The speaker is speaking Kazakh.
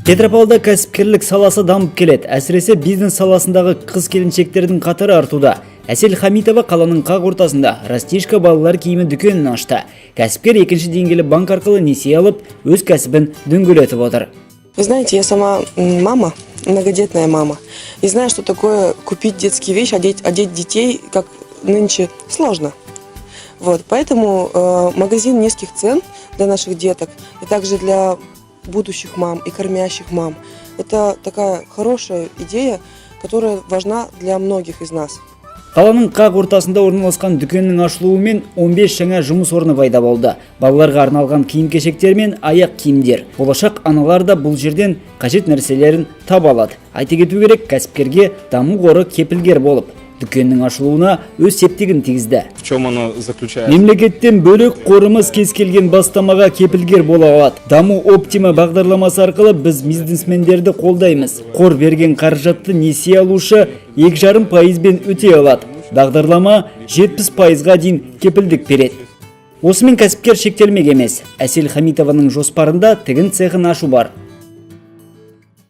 Петропавлда кәсіпкерлік саласы дамып келеді. Әсіресе бизнес саласындағы қыз келіншектердің қатары артуда. Әсел Хамитова қаланың қақ ортасында «Растишка» балалар киімі дүкенін ашты. Кәсіпкер екінші деңгейлі банк арқылы несие алып, өз кәсібін дөңгелетіп отыр. Вы знаете, я сама мама, многодетная мама, и знаю, что такое купить детские вещи, одеть детей, как нынче, сложно. Вот, поэтому магазин низких цен для наших деток и также для будущих мам и кормящих мам – это такая хорошая идея, которая важна для многих из нас. Қаланың қақ ортасында орналасқан дүкеннің ашылуымен 15 жаңа жұмыс орны пайда болды. Балаларға арналған киім-кешектер мен аяқ киімдер. Болашақ аналар да бұл жерден қажет нәрселерін таба алады. Айта кету керек, кәсіпкерге Даму қоры кепілгер болып, дүкеннің ашылуына өз септігін тигізді. В чем оно заключается? Мемлекеттен бөлек, қорымыз кез келген бастамаға кепілгер бола алады. «Даму Оптима» бағдарламасы арқылы біз бизнесмендерді қолдаймыз. Қор берген қаражатты несие алушы 2,5 пайызбен өтей алады. Бағдарлама 70 пайызға дейін кепілдік береді. Осымен кәсіпкер шектелмек емес. Әсел Хамитованың жоспарында тігін цехын ашу бар.